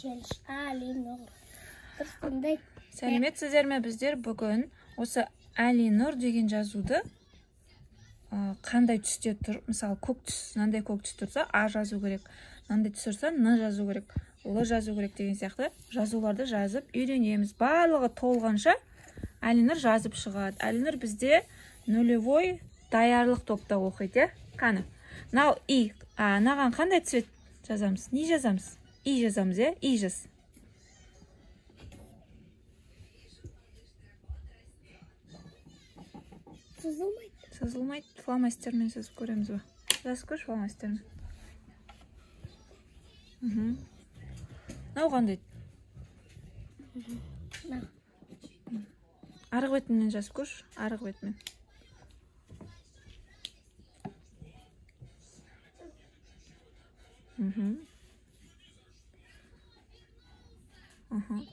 челлендж Әлинұр. Бір. Сәлеметсіздер ме? Біздер бүгін осы Әлинұр деген жазуды қандай түсте тұр, мысалы көк түс, мынандай көк түс тұрса А жазу керек, мынандай түс тұрса Н жазу керек, Л жазу керек деген сияқты жазуларды жазып үйренеміз. Барлығы толғанша Әлинұр жазып шығады. Әлинұр бізде нулевой даярлық топта оқиды, иә? Қаны. Мынау И, мынаған қандай цвет жазамыз? Не жазамыз? И жазамыз, иә? И жаз. Сызылмайды. Сызылмайды. Фломастермен сызып көреміз ба? Жазып көрші фломастермен. Мынау қандай? Мынау. Арғы бетімен жазып көрші, арғы бетімен.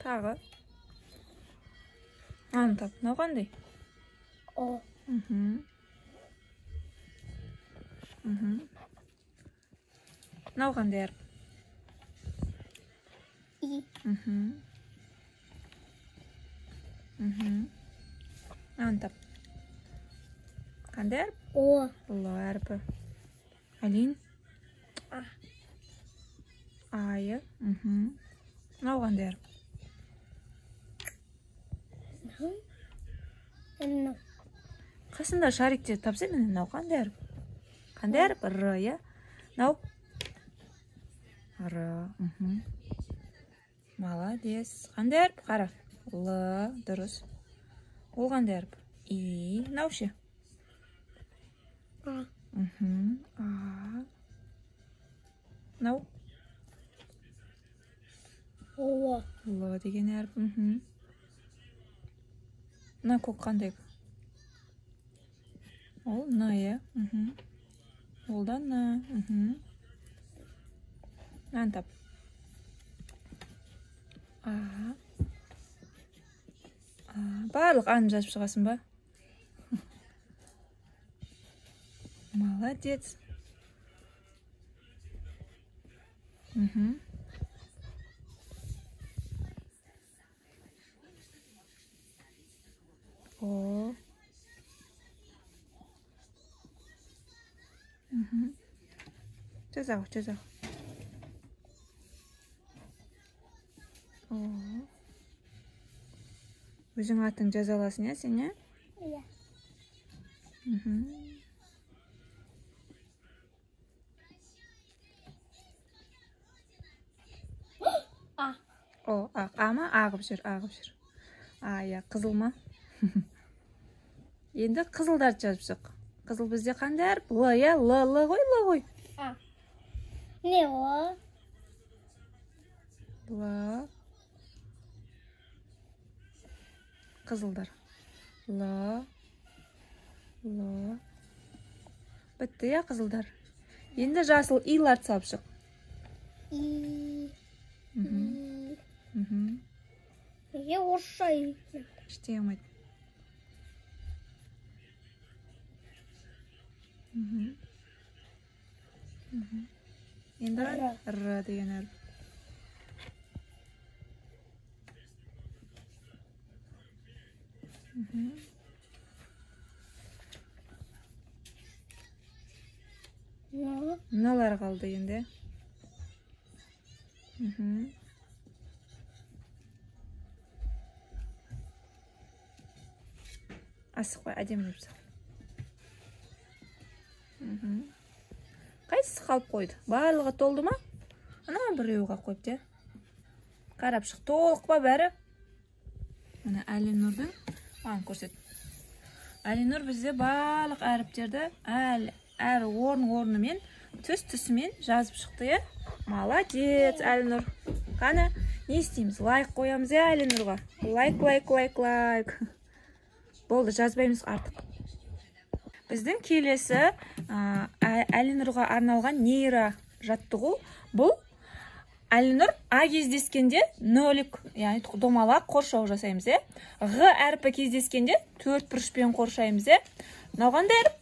Тағы. Аны тап. Мынау қандай? О. Мынау қандай әріп? И. Мынаны тап. Қандай әріп? О. Л әрпі. Алин? А. А, иә. Мынау қандай әріп? Мынау. Қасында шариктер тапса, міне мынау қандай әріп? Қандай әріп? Р, иә? Мынау? Р. Молодец. Қандай әріп? Қара. Л, дұрыс. Ол қандай әріп? И. Мынау ше? А. А. Мынау? О. Л деген әріп. Мына көк қандай? Ол Н, иә? Ол да Н. Мынаны тап. А. А. Барлық Аны жазып шығасың ба? Молодец. О. Жаза ғой, жаза ғой. О. Өзің атың жаза аласың, иә, сен, иә? Иә. А. О, а, а ма? А қылып жүр, а қылып жүр. А, иә, қызыл ма? Енді қызылдарды жазып шық. Қызыл бізде қандай әріп? Л, иә, Л, Л ғой, Л ғой. А. Не о? Л. Қызылдар. Л. Л. Бітті, иә, қызылдар. Енді жасыл иларды салып шық. И. И. Неге орысша и? Ештеңе болмайды. Енді Р. Р деген әріп. Н. Мыналар қалды енді. Асықпай, әдемілеп сал. Қайсысы қалып қойды? Барлығы толды ма? Ана біреуі қалып қойыпты, иә? Қарап шық, толық па бәрі? Міне Әлинұрдың, маған көрсет. Әлинұр бізде барлық әріптерді әр орын-орнымен, түс-түсімен жазып шықты, иә? Молодец, Әлинұр. Қаны, не істейміз? Лайк қоямыз, иә, Әлинұрға? Лайк, лайк, лайк, лайк. Болды, жазбаймыз артық. Біздің келесі Әлинұрға арналған нейро жаттығу. Бұл Әлинұр А кездескенде нөлік, яғни домалақ қоршау жасаймыз, иә? Ғ әрпі кездескенде төрт бұрышпен қоршаймыз, иә? Мынау қандай әріп?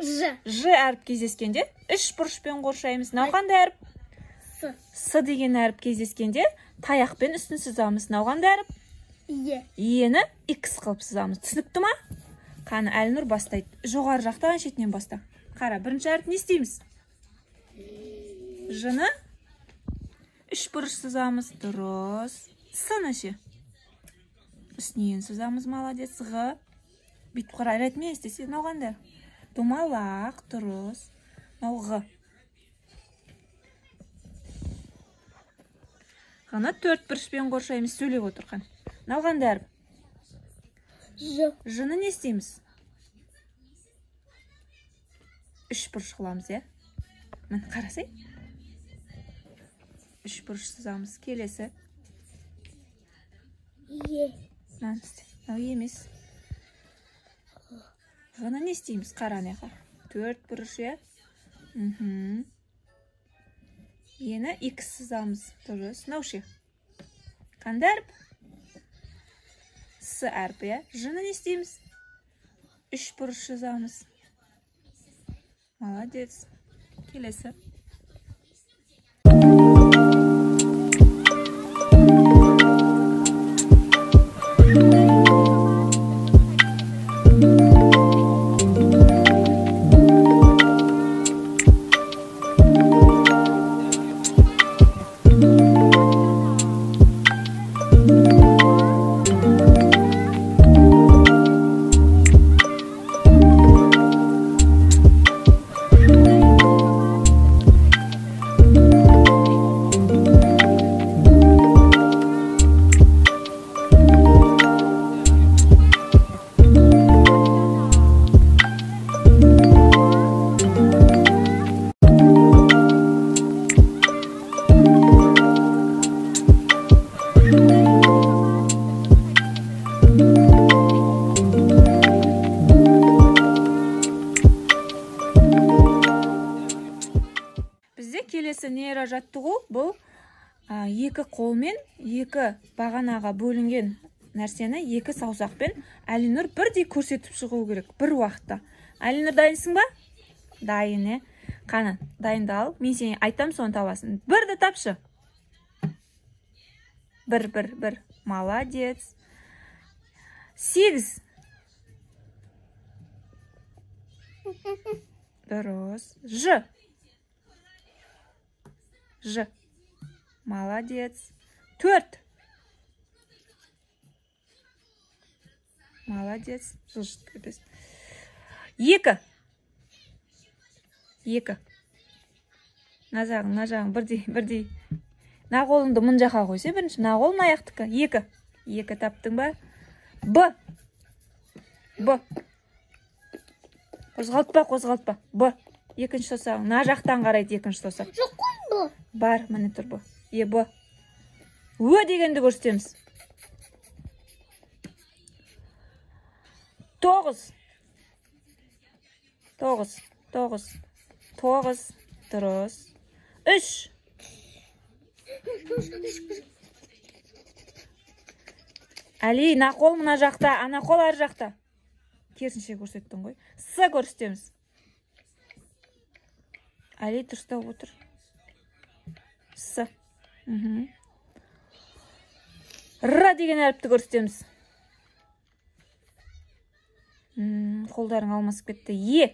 Ж. Ж әріп кездескенде үш бұрышпен қоршаймыз. Мынау қандай әріп? С. С. С деген әріп кездескенде таяқпен үстін сызамыз. Мынау қандай әріп? Е. Ені X қылып сызамыз. Түсінікті ма? Қаны, Әлинұр бастайды. Жоғары жақтан шетінен баста. Қара, бірінші әріп не істейміз? Ж-ны үш бұрыш сызамыз. Дұрыс. С-ны ше? Үстінен сызамыз, молодец. Ғ. Бүйтіп қара, ретмен істесе, мынау қандай? Домалақ, дұрыс. Мынау Ғ. Ғ-ны төрт бұрышпен қоршаймыз, сөйлеп отырған. Мынау қандай әріп? Ж. Ж-ны не істейміз? Үш бұрыш қыламыз, иә? Міне, қарасай. Үш бұрыш сызамыз. Келесі. Е. Мынаны істе. Мынау Е емес. Ғ-ны не істейміз? Қара, ана жаққа. Төрт бұрыш, иә? Ені X сызамыз. Дұрыс. Мынау ше? Қандай әріп? С әрпі, иә? Ж-ны не істейміз? Үш бұрыш сызамыз. Молодец. Келесі. Келесі нейрожаттығу бұл екі қолмен екі бағанаға бөлінген нәрсені екі саусақпен Әлинұр бірдей көрсетіп шығу керек бір уақытта. Әлинұр, дайынсың ба? Дайын, е? Қаны, дайындал. Мен сені айтам, соны табасың. Бірді тапшы. Бір, бір, бір. Молодец. 8. Дұрыс. Ж. Ж. Молодец. 4. Молодец. 2. 2. Мына жағың, мына жағың бірдей, бірдей. Мына қолыңды мына жаққа қойса бірінші, мына қол мына аяқтікі. 2. 2 таптың ба? Б. Б. Қозғалтпа, қозғалтпа. Б. Екінші саусағың. Мына жақтан қарайды екінші саусақ. Жоқ қой Б. Бар, міне тұр Б. Е, Б. Ö дегенді көрсетеміз. 9. 9, 9, 9, дұрыс. 3. Әли, мына қол мына жақта, ана қол ар жақта. Керісінше көрсеттің ғой. С көрсетеміз. Әли, дұрыстап отыр. С. Р деген әріпті көрсетеміз. Қолдарың алмасып кетті. Е.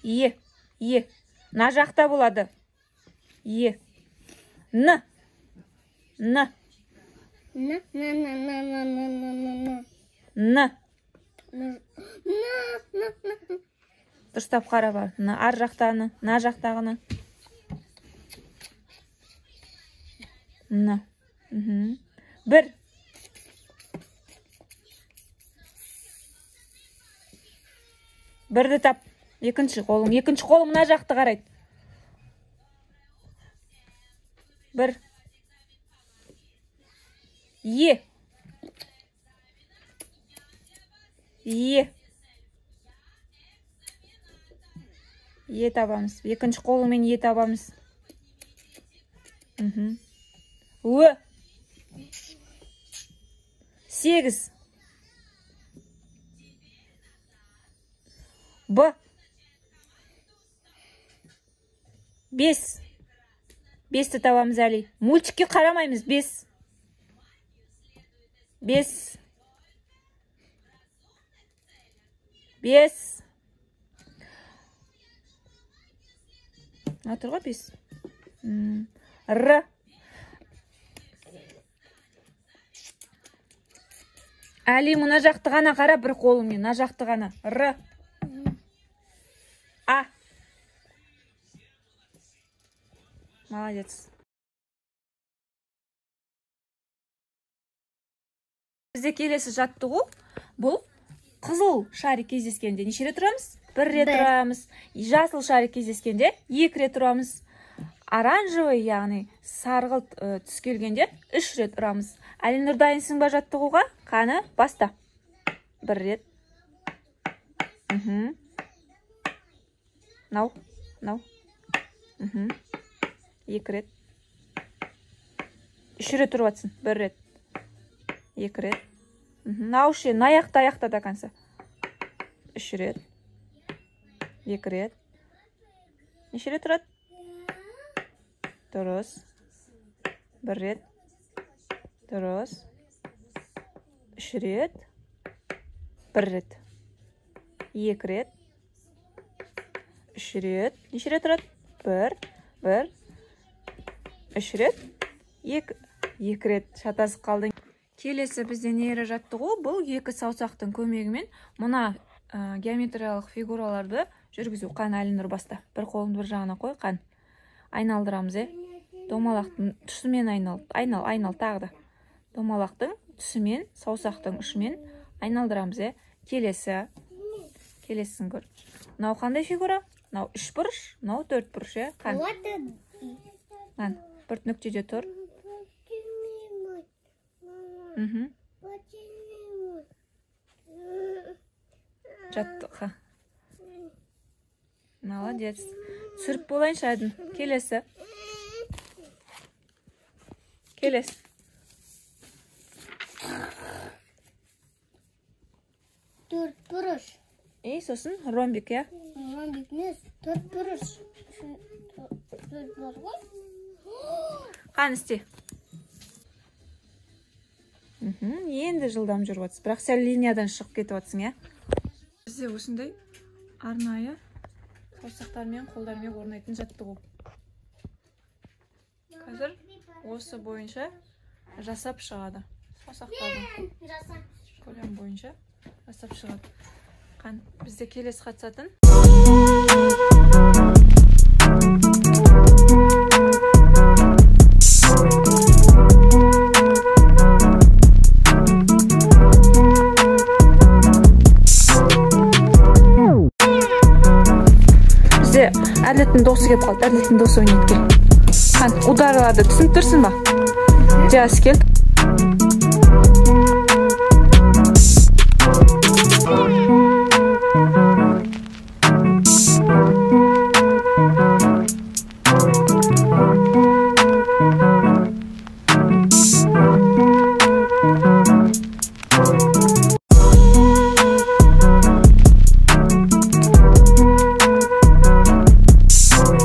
Е. Е. Мына жақта болады. Е. Н. Н. Н. Н. Н. Н. Н. Н. Н. Н. Н. Дұрыстап қара бар. Мына ар жақтағыны, мына жақтағыны. Н. 1. Бірді тап. Екінші қолың. Екінші қолың мына жақты қарайды. 1. Е. Е. Е табамыз. Екінші қолыңмен е табамыз. Ö. 8. Б. 5. 5-ті табамыз, Әли. Мультикке қарамаймыз. 5. 5. 5. Тұр ғой 5. Р. Әли, мына жақты ғана қара, бір қолыңмен, мына жақты ғана. Р. А. Молодец. Бізде келесі жаттығу бұл қызыл шарик кездескенде неше рет ұрамыз? 1 рет ұрамыз. Жасыл шарик кездескенде 2 рет ұрамыз. Оранжевый, яғни сарғылт түс келгенде 3 рет ұрамыз. Әлинұр, дайынсың ба жаттығуға? Қаны, баста. 1 рет. Нау, нау. 2 рет. 3 рет ұрып атсын. 1 рет. 2 рет. Мынау ше, аяқта, аяқта до конца. 3 рет. 2 рет. Неше рет ұрады? Дұрыс. 1 рет. Дұрыс. 3 рет. 1 рет. 2 рет. 3 рет. Неше рет ұрады? 1, 1, 3 рет. 2, 2 рет. Шатасып қалдың. Келесі бізде нейро жаттығу бұл екі саусақтың көмегімен мына геометриялық фигураларды жүргізу. Қан, Әлинұр, баста. Бір қолыңды бір жағына қой, қан. Айналдырамыз, Домалақтың түсімен айнал, айнал, айнал тағы да. Домалақтың түсімен, саусақтың ұшымен айналдырамыз, Келесі. Келесісін көр. Мынау қандай фигура? Мынау үш бұрыш, мынау төрт бұрыш, Қан. Қан, бір нүктеде тұр. Жаттық. Молодец. Түсіріп болайыншы, Айдын. Келесі. Келесі. Төрт бұрыш. И сосын ромбик, иә? Ромбик емес, төрт бұрыш. Төрт бар ғой. Қан, істе. Енді жылдам жүріп жатсың, бірақ сәл линиядан шығып кетіп жатсың, иә? Бізде осындай арнайы саусақтармен, қолдармен орнайтын жаттығу. Қазір осы бойынша жасап шығады. Саусақтардың көлем бойынша жасап шығады. Қан, бізде келесі қатысатын бізде Әділеттің досы келіп қалды. Әділеттің досы ойнайды, кел. Қан, ударларды түсініп тұрсың ба? Жас, кел.